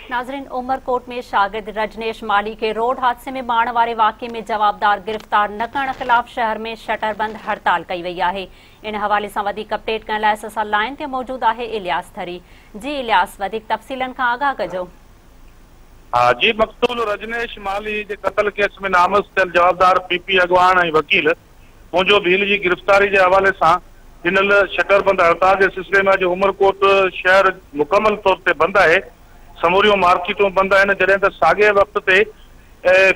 ناظرين عمرڪوٽ ۾ شاگرد رجنيش مالهي کي روڊ حادثي ۾ مارڻ واري واقعي ۾ جوابدار گرفتار نه ڪرڻ خلاف شهر ۾ شٽر بند هڙتال ڪئي وئي آهي ان حوالي سان وڌيڪ اپڊيٽ ڪرڻ لاء اسان سان لائين تي موجود آهي الياس ٿري جي الياس وڌيڪ تفصيلن کان آگاهه ڪجو. ها جي مقتول رجنيش مالهي جي قتل ڪيس ۾ نامزد ٿيل جوابدار پي پي اڳواڻ ۽ وڪيل پونجو ڀيل جي گرفتاري جي حوالي سان ڏنل شٽر بند هڙتال جي سلسلي ۾ اڄ عمرڪوٽ شهر مڪمل طور تي بند آهي، سموريون مارڪيٽون بند آهن، جڏهن ته ساڳئي وقت تي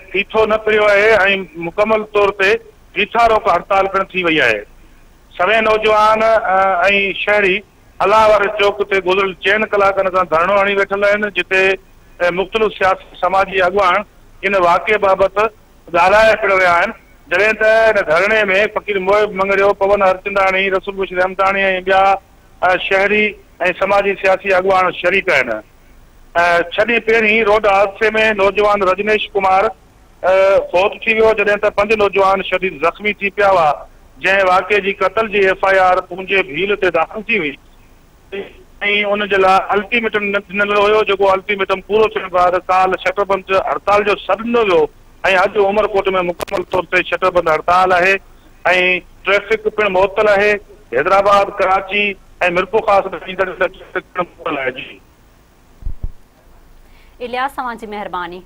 ڦيٿو نه ڦريو آهي ۽ مڪمل طور تي ڦيٿا روڪ هڙتال پڻ ٿي وئي آهي. سوين نوجوان ۽ شهري الله واري چوڪ تي گذريل چئن ڪلاڪن کان ڌرڻو هڻي ويٺل آهن، جتي مختلف سياسي سماجي اڳواڻ ان واقعي بابت ڳالهائي پڻ رهيا آهن، جڏهن ته ان ڌرڻي ۾ فقير محب مڱريو، پون هرچنداڻي، رسول بخش رحمتاڻي ۽ ٻيا شهري ۽ سماجي سياسي اڳواڻ شريڪ آهن. ڇهه ڏينهن پهرين روڊ حادثي ۾ نوجوان رجنيش ڪمار فوت ٿي ويو، جڏهن ته پنج نوجوان شديد زخمي ٿي پيا هئا، جنهن واقعي جي قتل جي ايف I R پونجي ڀيل تي داخل ٿي هئي. ۽ ان جي لاء الٽيميٽم ڏنل هيو جيڪو الٽيميٽم پورو ٿيڻ بعد ڪالهه شٽربند هڙتال جو سڏ ڏنو ويو ۽ اڄ عمرڪوٽ ۾ مڪمل طور تي شٽربند هڙتال آهي ۽ ٽريفڪ پڻ معطل آهي حيدرآباد ڪراچي ۽ ميرپورخاص ڏانهن ايندڙ ٽريفڪ پڻ معطل آهي جي. الياس اوهان جي مهرباني.